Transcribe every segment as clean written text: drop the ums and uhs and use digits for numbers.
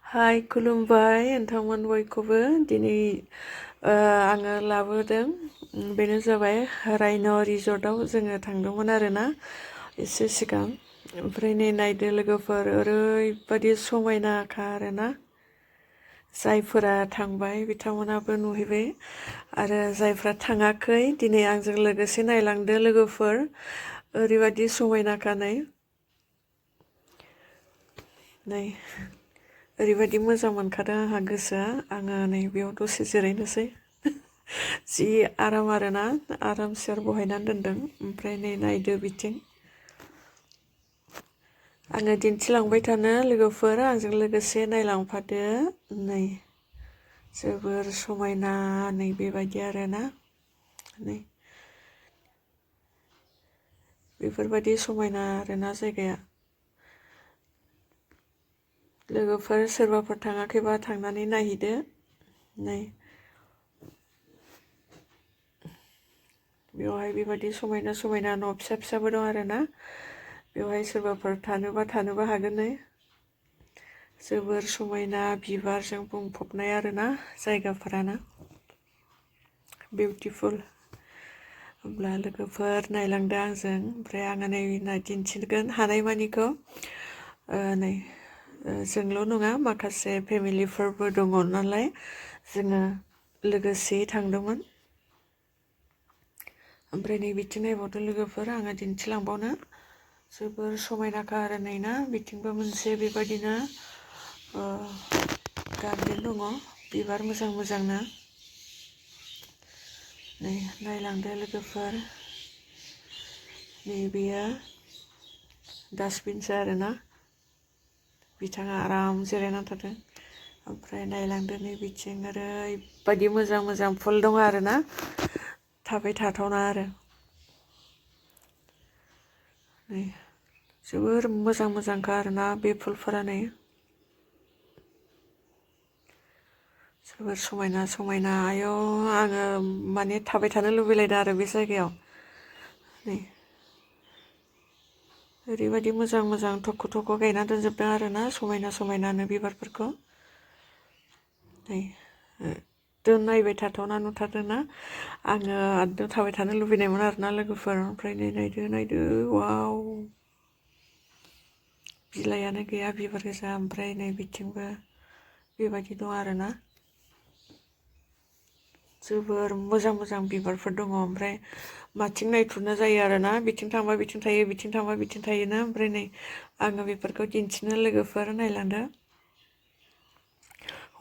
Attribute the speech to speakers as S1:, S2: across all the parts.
S1: हाय खुलुमबाय नोंथांमोन बयखौबो दिनै आङो लाबोदों बेनो जाबाय राइन' रिजर्टआव जोङो थांदोंमोन आरोना एसे सिगां ओमफ्राय नै नायदो लोगोफोर ओरैबादि समायनाखा आरोना जायफोरा थांबाय बिथांमोनाबो नुहैबाय आरो जायफ्रा थाङाखै दिनै आंजों लोगोसे नायलांदो लोगोफोर ओरैबादि समायनाखा नै ओरैबादि मोजां मोनखादों आंहा गोसोआ आङो नै बेयाव दसे जिरायनोसै जि आराम आरोना आराम सेर बहायनानै दोनदों ओमफ्राय नै नायदो बिथिं आङो दिन्थिलांबाय थानो लोगोफोर आंजों लोगोसे नायलांफादो नै जोबोर समायना नै बेबायदि आरोना नै बेफोरबायदि समायना आरोना जायगाया लोगोफोर सोरबाफोर थाङाखैबा थांनानै नायहैदो नै बेवहाय बेबायदि समायना समायना न' फिसा फिसाबो दं आरोना बेवहाय सोरबाफोर थानोबा हागोन नै जोबोर समायना बिबारजों बुंफबनाय आरोना जायगाफोरानो बिउटिफुल होमब्ला लोगोफोर नायलांदो आंजों ओमफ्राय आङो नै दिन्थिगोन हानायमानिखौ नै जोंल' नङा माखासे फेमिलिफोरबो दङ नालाय जोङो लोगोसेयै थांदोंमोन ओमफ्राय नै बिथिं नायबावदो लोगोफोर आङो दिन्थिलांबावनो जोबोर समायनाखा आरो नै ना बिथिंबो मोनसे बेबायदिनो गार्डेन दङ बिबार मोजां मोजांनो नै नायलांदो लोगोफोर नै बेयो डास्टबिनसो आरोना बिथाङा आराम जिरायनानै थादों ओमफ्राय नायलांदो नै बिथिं ओरैबायदि मोजां मोजां फुल दङ आरोना थाबाय थाथावना आरो नै जोबोर मोजां मोजांखा आरोना बे फुलफोरा नै जोबोर समायना समायना आयौ आङो माने थाबाय थानो लुबैलायदों आरो बे जायगायाव नै ओरैबायदि मोजां मोजां थख' थख' गायना दोनजोबदों आरोना समायना समायनानो बिबारफोरखौ नै नायबाय थाथावना नुथारदोंना आङो एकदम थाबाय थानो लुबैनायमोन आरोना लोगोफोर ओमफ्राय नै नायदो वाव बिलाइयानो गैया बिबार गोजा ओमफ्राय नै बिथिंबो बेबायदि दं आरोना जोबोर मोजां मोजां बिबारफोर दङ ओमफ्राय माथिं नायथ्र'नो जायो आरोना बिथिं थांबा बिथिं थायो बिथिं थांबा बिथिं थायोना ओमफ्राय नै आङो बेफोरखौ दिन्थिनो लोगोफोर नायलांदो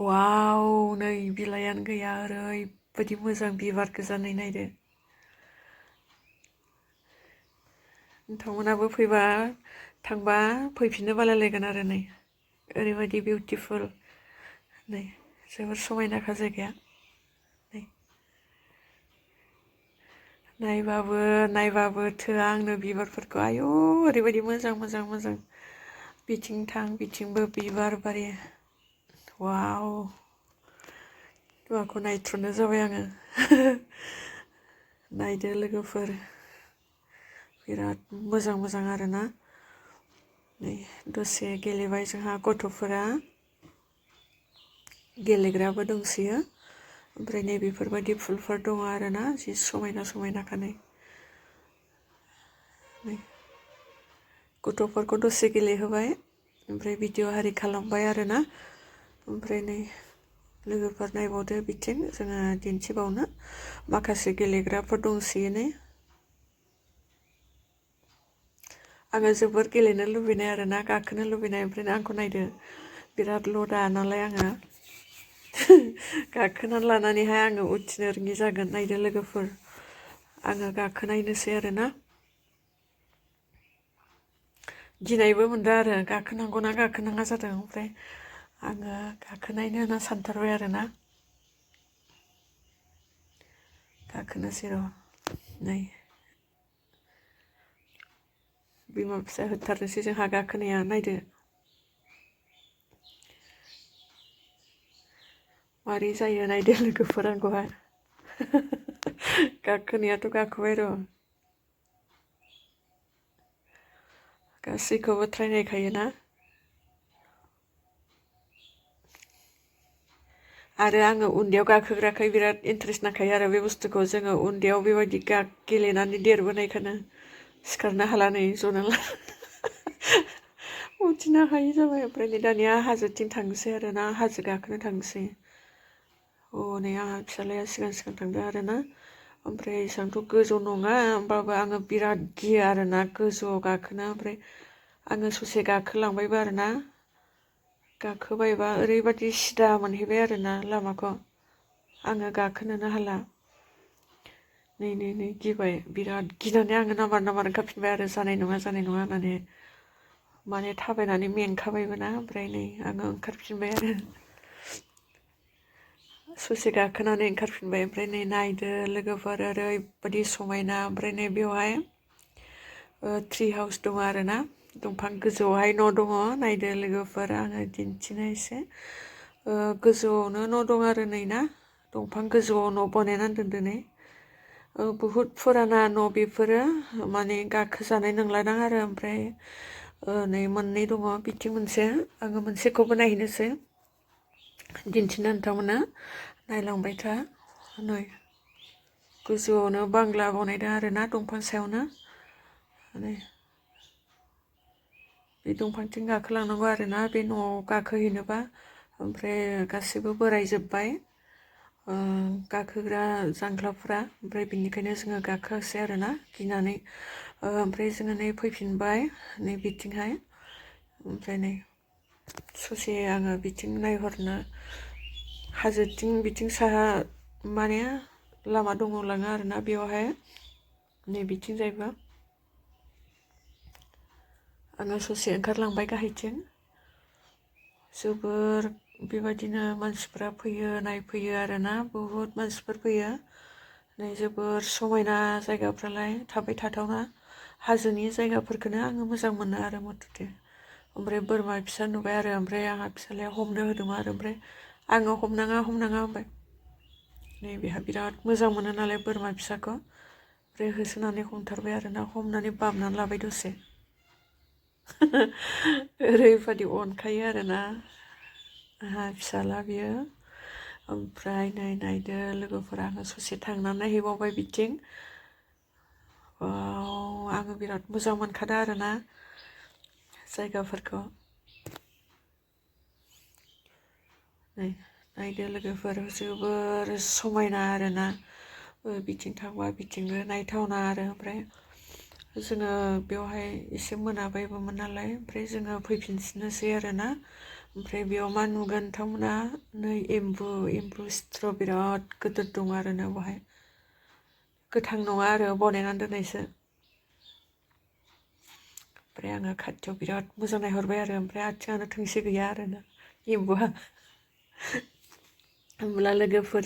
S1: वाव नै बिलाइयानो गैया ओरैबायदि मोजां बिबार गोजा नै नायदो नोंथांमोनाबो फैबा थांबा फैफिननो बालायलायगोन आरो नै ओरैबायदि बिउटिफुल नै जोबोर समायनाखा जायगाया नै नायबाबो थोआ आंनो बिबारफोरखौ आयौ ओरैबायदि मोजां मोजां मोजां बिथिं थां बिथिंबो बिबार बारि वाव माखौ नायथ्र'नो जाबाय आङो नायदो लोगोफोर बिराद मोजां मोजां आरोना नै दसे गेलेबाय जोंहा गथ'फोरा गेलेग्राबो दंसोयो ओमफ्राय नै बेफोरबायदि फुलफोर दङ आरोना जि समायना समायनाखा नै गथ'फोरखौ दसे गेलेहोबाय ओमफ्राय भिडिअ आरि खालामबाय आरोना ओमफ्राय नै लोगोफोर नायबावदो बिथिं जोङो दिन्थिबावनो माखासे गेलेग्राफोर दंसोयो नै आङो जोबोर गेलेनो लुबैनाय आरोना गाखोनो लुबैनाय ओमफ्राय आंखौ नायदो बिराद लदा नालाय आङो गाखोनानै लानानैहाय आङो उथिनो रोङि जागोन नायदो लोगोफोर आङो गाखोनायनोसै आरोना गिनायबो मोनदों आरो गाखोनांगौना गाखोनाङा जादों ओमफ्राय आङो गाखोनायनो होनना सानथारबाय आरोना गाखोनोसै र' नै बिमा फिसा होथारनोसै जोंहा गाखोनाया नायदो मारै जायो नायदो लोगोफोर आंखौहाय गाखोनायाथ' गाखोबाय र' गासैखौबो ट्राइ नायखायोना आरो आङो उन्दैयाव गाखोग्राखाय बिराद इन्टारेस्ट नांखायो आरो बे बुस्थुखौ जोङो उन्दैयाव बेबायदि गेलेनानै देरबोनायखायनो सिखारनो हाला नै जना ला उथिनो हायि जाबाय ओमफ्राय नै दानिया हाजोथिं थांसै आरो ना हाजो गाखोनो थांसै नै आंहा फिसालाया सिगां सिगां थांदों आरो ना ओमफ्राय एसेबांथ' गोजौ नङा होमबाबो आङो बिराद गियो आरो ना गोजौआव गाखोनो ओमफ्राय आङो ससे गाखोलांबायबो आरो ना गाखोबायबा ओरैबादि सिदा मोनहैबाय आरो ना लामाखौ आङो गाखोनोनो हाला नै गिबाय बिराद गिनानै आङो नामार ओंखारफिनबाय आरो जानाय नङा होननानै माने थाबायनानै मेंखाबायबो ना ओमफ्राय नै आङो ओंखारफिनबाय आरो ससे गाखोनानै ओंखारफिनबाय ओमफ्राय नै नायदो लोगोफोर ओरैबादि समायना ओमफ्राय नै बेवहाय ट्रि हाउस दङ आरो ना दंफां गोजौआवहाय न' दङ नायदो लोगोफोर आङो दिन्थिनो एसे गोजौआवनो न' दं आरो नै ना दंफां गोजौआव न' बानायनानै दोनदों नै बुहुद फुराना न' बेफोरो माने गाखोजानाय नंलादां आरो ओमफ्राय नै मोननै दङ बिथिं मोनसे आङो मोनसेखौबो नायहैनोसै दिन्थिनो नोंथांमोना नायलांबाय था नै गोजौआवनो बांग्ला बनायदों आरो ना दंफां सायावनो नै बे दंफांथिं गाखोलांनांगौ आरो ना बे न'आव गाखोहैनोबा ओमफ्राय गासिबो बोरायजोब्बाय गाखोग्रा जांख्लाफ्रा ओमफ्राय बिनिखायनो जोङो गाखोआसै आरो ना गिनानै ओमफ्राय जोङो नै फैफिनबाय नै बिथिंहाय ओमफ्राय नै ससे आङो बिथिं नायहरनो हाजोथिं बिथिं साहा माने लामा दङलाङो आरो ना बेवहाय नै बिथिंजायबो आङो ससे ओंखारलांबाय गाहायथिं जोबोर बेबायदिनो मानसिफ्रा फैयो नायफैयो आरो ना बुहुद मानसिफोर फैयो नै जोबोर समायना जायगाफ्रालाय थाबाय थाथावना हाजोनि जायगाफोरखौनो आङो मोजां मोनो आरो मथथे ओमफ्राय बोरमा फिसा नुबाय आरो ओमफ्राय आंहा फिसालाया हमनो होदोंमोन आरो ओमफ्राय आङो हमनाङा होनबाय नै बेहा बिराद मोजां मोनो नालाय बोरमा फिसाखौ ओमफ्राय होसोनानै हमथारबाय आरो ना हमनानै बामनानै लाबाय दसे ओरैबादि अनखायो आरो ना आंहा फिसाला बियो ओमफ्राय नै नायदो लोगोफोरा आङो ससे थांनानै नायहैबावबाय बिथिं आङो बिराद मोजां मोनखादों आरो ना जायगाफोरखौ नै नायदो लोगोफोर जोबोर समायना आरो ना बिथिं थांबा बिथिंबो नायथावना आरो ओमफ्राय जोङो बेवहाय एसे मोनाबायबोमोन नालाय ओमफ्राय जोङो फैफिननोसै आरो ना ओमफ्राय बेयाव मा नुगोन नोंथांमोना नै एम्बु सिथ्र बिराद गिदिर दं आरो ना बेवहाय गोथां नङा आरो बनायनानै दोननायसो ओमफ्राय आङो खाथियाव बिराद मोजां नायहरबाय आरो ओमफ्राय आथिङानो थोंसे गैया आरो ना एम्बुआ होमब्ला लोगोफोर